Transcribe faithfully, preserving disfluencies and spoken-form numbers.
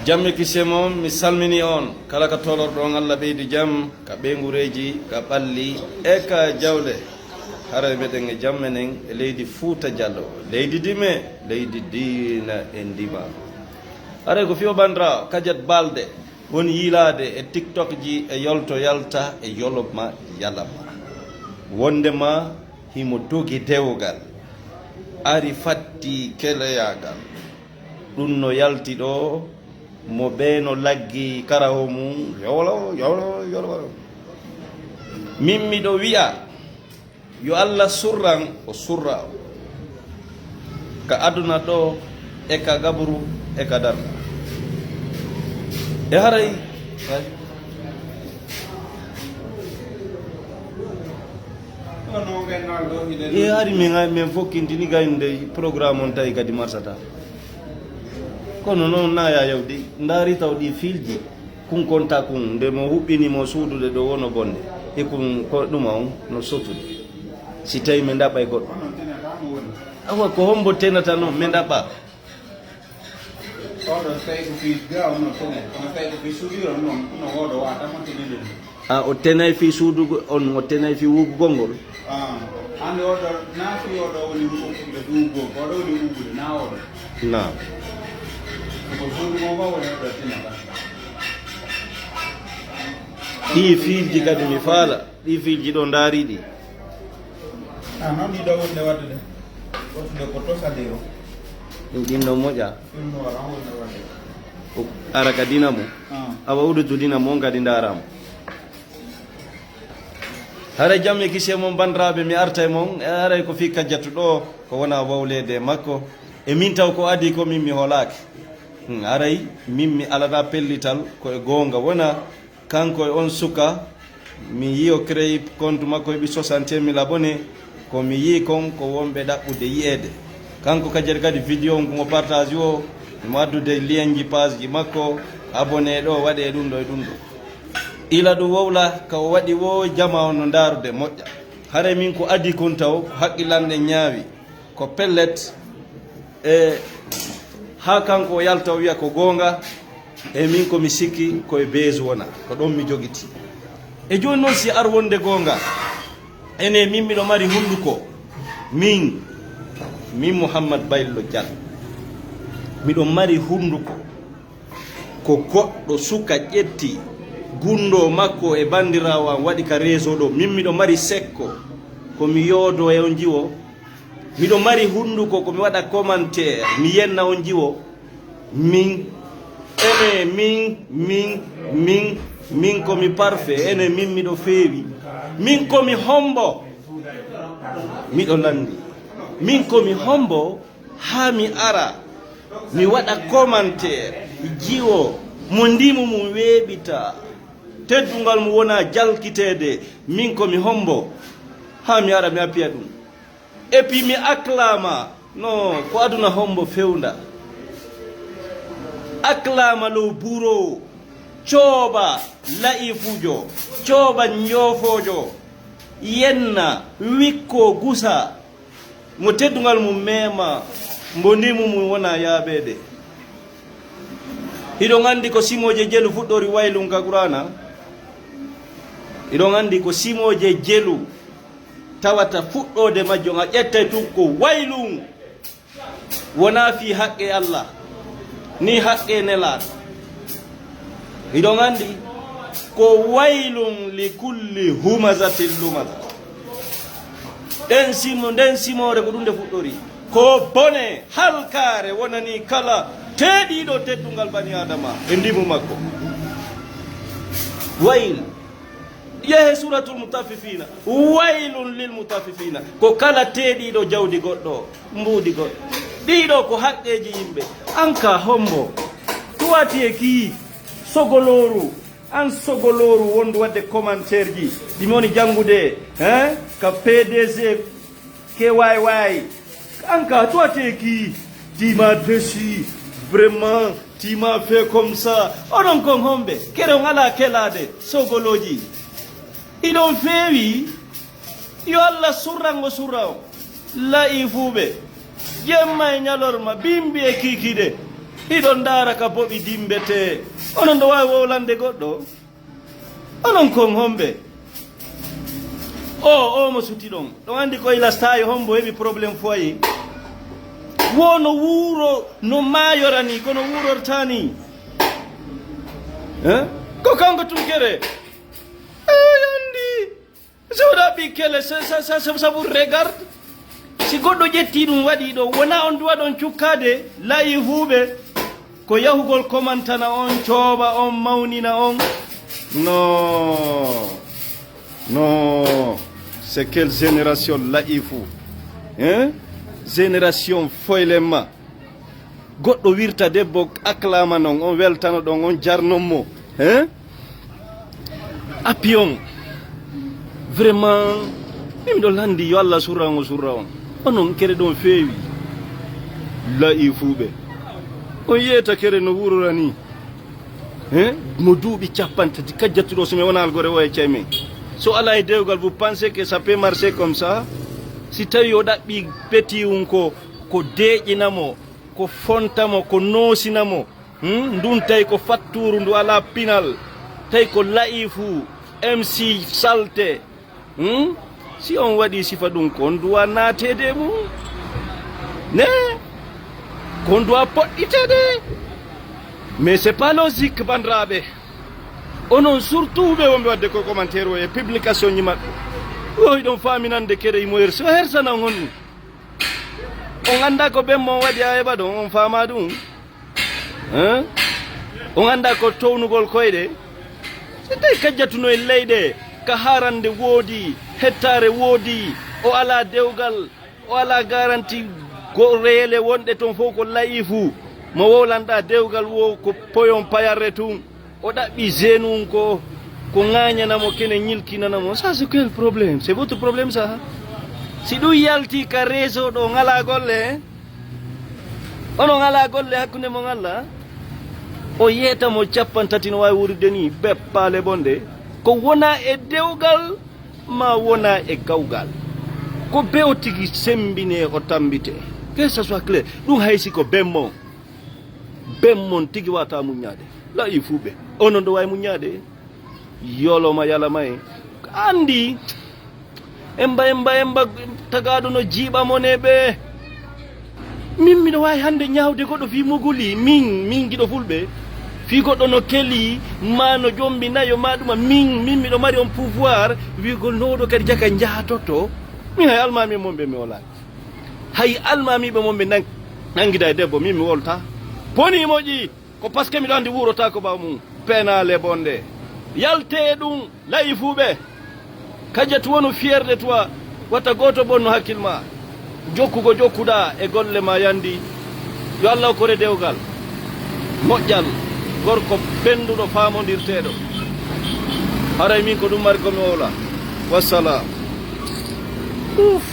Jam e kisiyee mon, mi salmini on kala ka tolorɗon. Allah ɓeydu jam ka ɓeynguureeji, ka ɓalli e ka jawle. Haray meɗen e jam menen e leydi Fuuta Jallo, leydi dime, leydi diina e ndima. Haray ko fiyo bandiraawo Kadiat Balde woni yiilaade e TikTok ji e yolto yalta e yoloma yalama. Wondema himo dogi dewgal, ari fatti keleyaagal. Ɗun no yalti ɗoo, mo ɓee no laggi karaho mum, yowlo, yowlo, yowlo. Min miɗo wi'a, yo Allah surran, o surra o. Ka aduna ɗoo, e ka gaburu, e ka darna. E haray, e hari min, min fokkintini gaynde programme on tawi kadi marsata. Kono noon na ya yawdi, ndaari taw ɗi fiilji, kun konta kun, nde mo huɓɓini mo suudude ɗo wono bonde, e kun ko ɗuma on no sotude. Si tawi mi ndaɓay goɗɗo. Awa ko hombo tenata noon, mi ndaɓa. Oɗo tawi ko fii ga on no tene, kono tawi ko fii suudu on noon, no woɗo wa tan mo tenede. A o tenay fii suudu on, o tenay fii wugugol ngol. Ah, hannde oɗo, naa fii oɗo woni wugugol, wugugol, ko oɗo woni wugude, naa oɗo. Naam. Ko suudu mo ma woni oɗo tinata. Ɗii fiilji kadi mi faala, ɗii fiilji ɗo ndaari ɗi. Ah, non ɗi ɗo wonde waɗde de. Wonde ko tosade o. Ɗin ɗo moƴa. Ɗum no wara wonde waɗde. O ara ka dina mo. Ah. Awa udutu dina mo on kadi ndaara mo. Haray jam e kisiyee mon, bandiraaɓe, mi artay mon, e haray ko fii Kajjatu ɗoo, ko wona wawleede e makko. E min taw ko adii ko min mi holaaki. Hmm, haray min mi alada pellital, ko e goonga wona, kanko e on suka, mi yi'i o créé compte makko heɓi soixante et un mille abonnés, ko mi yi'i kon ko wonɓe ɗaɓɓude yi'eede. Kanko Kajjatu kadi vidéo on ko mo partage o, himo addude lien ji page ji makko, abonné ɗoo, waɗee ɗum ɗoo e ɗum ɗoo. Ila ɗum wowla ka o waɗi woo, jamaa on no ndaarude moƴƴa. Haray min ko adii kon taw, haqqillanɗe ñaawi. Ko pellet, e, haa kanko o yalta o wi'a ko goonga, e min ko mi sikki ko e beesu wona, ko ɗon mi jogiti. E jooni noon si ar wonde goonga, ene min miɗo mari hunnduko, min, min Muhammad Baylo Diallo, miɗo mari hunnduko. Ko goɗɗo suka ƴetti gunndoo makko e banndiraawo am waɗi ka réseau ɗo. Min miɗo mari sekko ko mi yoodoo e on jiwo. Miɗo mari hunnduko ko mi waɗa commentaire, mi yenna on jiwo. Min, ene min, min, min, min ko mi parfait, ene min miɗo feewi. Min ko mi hombo, miɗo lanndi. Min ko mi hombo, haa mi ara, mi waɗa commentaire, jiwo, mo ndimu mum weeɓita, teddungal mum wona jalkiteede, min ko mi hombo, haa mi ara mi appiya ɗum. Et puis mi aklama, no, ko aduna hombo fewda. Aklama low bureau, cooba la'ifujo, cooba njoofoojo, yenna, wikko, gusa, mo teddungal mum meema, mbo ndimu mum wona yaaɓeede. Hiɗon anndi ko simooje jelu fuɗɗori waylun ka Qur'aana? Hiɗon anndi ko simooje jelu tawata fuɗɗoode majjum, a ƴettay tun ko waylun. Wonaa fii haqqee Allah, ni haqqee Nelaaɗo. Hiɗon anndi ko waylun li kulli humazatin lumaza. Ɗen simo, nden simoore ko ɗum nde fuɗɗori. Ko bone, halkaare wonani kala Teeɗiiɗo teddungal bani Aadama e ndimu makko. Wayl. Yehe Suratul Mutaffifina. Waylun lil mutaffifina. Ko kala teeɗiiɗo jawdi goɗɗo, mbuuɗi goɗɗo. Ɗiiɗo ko haqqeeji yimɓe. An ka hombo? Toi tu es qui? Sogolooru. An sogolooru wondu waɗde commentaire ji. Ɗi mi woni janngude, hein? Ka P D G K Y Y. An ka toi tu es qui? Tu m'as déçu. Vraiment, tu m'as fait comme ça. Onon kon homɓe? Kere on alaa kelaade sogolooji. Iɗon feewi. Yo Allah surran ngo surra on. La'ifuuɓe. Jemma e ñalorma, bimbi e kiikiiɗe. Hiɗon ndaara ka boɓi dimbetee. Onon ɗo waawi wowlande goɗɗo? Onon kon homɓe? O, o mo suti ɗon. Ɗon anndi ko ilasta e hombo heɓi problème foyer. Wo no wuuro, no maayora ni, kono wuurorta ni. Hein? Ko kanko tun kere. Ey, anndi. So ɗaɓɓi kele, sa, sa, sa, sa, sabu regard. Si goɗɗo ƴetti ɗum waɗi ɗo, wona on duwa ɗon cukkaade, la'ifuuɓe, ko yahugol komantana on, cooɓa on, mawnina on. Non. Non. C'est quelle génération la'ifu? Hein? Génération foylemma. Goɗɗo wirta debbo aklama non, on weltano ɗon, on jarnon mo. Hein? Appi on. Vraiment, min ɗo landi yo Allah surra on, surra on. Onon kere ɗon feewi. La'ifuuɓe. On yeeta kere no wurora ni. Hein? Mo duuɓi cappanɗe tati kajjatuɗo so mi wona algore o e cay men. So ala e dewgal, vous pensez que ça peut marcher comme ça? Si tawi o ɗaɓɓi petit un ko, ko deeƴina mo, ko fonta mo, ko noosina mo. Hmm? Ndun tawi ko fatturu ndu alaa pinal, tawi ko la'ifu, M C salte. Hmm? Si on waɗi sifa ɗum, ko on duwa naateede e mum. Ne? Ko on duwa poɗɗiteede. Mais c'est pas logique, bandiraaɓe. Onon surtout ɓe wonɓe waɗde ko commentaire o e publication ji maɓɓe. O hiɗon faaminande kere imo hersi, o hersana on honɗum? On anndaa ko bemmo on waɗi a heɓa ɗon, on faamaa ɗum? Hein? On anndaa ko townugol koyɗe? Si tawi kajjatuno e leyɗe, ka haarande woodi, hettaare woodi, o alaa dewgal, o alaa garanti, go reele wonɗe ton fof ko la'ifu, mo wowlanɗaa dewgal wo ko poyon payarre tun. O ɗaɓɓi zeenun ko, ko ŋaañana mo kene ñilkinana mo. Ça, c'est quel problème? C'est votre problème, ça. Si ɗum yalti ka réseau ɗo, ŋalaa golle, hein? Onon alaa golle hakkunde mon Allah? O yeeta mo cappanɗe tati no waawi wuurde ni, beppaale bonɗe. Ko wona e dewgal, ma wona e gawgal. Ko be o tigi sembine o tambite. Que ça soit clair. Ɗum hay si ko bemmo. Bemmon tigi wata muññaade. La'i fuu ɓe. Onon ɗo waawi muññaade. Yoloma yalama e. Anndi. Emba, emba, emba, tagaaɗo no jiiɓa mon e ɓe. Min miɗo waawi hannde ñaawde goɗɗo fii muguli. Min, min giɗo fulɓe. Fii goɗɗo no keli, ma no jombi nayo, ma ɗuma. Min, min miɗo mari on pouvoir. Wiigol no oɗo kadi jaka njaatoto. Min hay almaami e mon ɓe mi wolaani. Hay almaamiiɓe mon ɓe nang-, nanngida e debbo, min mi wolta. Boni moƴƴi, ko parce que miɗo anndi wuurotaako ɓaawo mum. Penaale bonɗe. Yalte e ɗum, la'i fuu ɓe. Kajatu wonu fier de toi. Wata gooto bonnu hakkil ma. Jokkugo jokkuɗaa e golle ma yandi. Yo Allah okkore dewgal. Moƴƴal. Gorko ɓennduɗo faamondirteeɗo. Haray min ko ɗum mari ko mi wowla. Wassalam. Uff.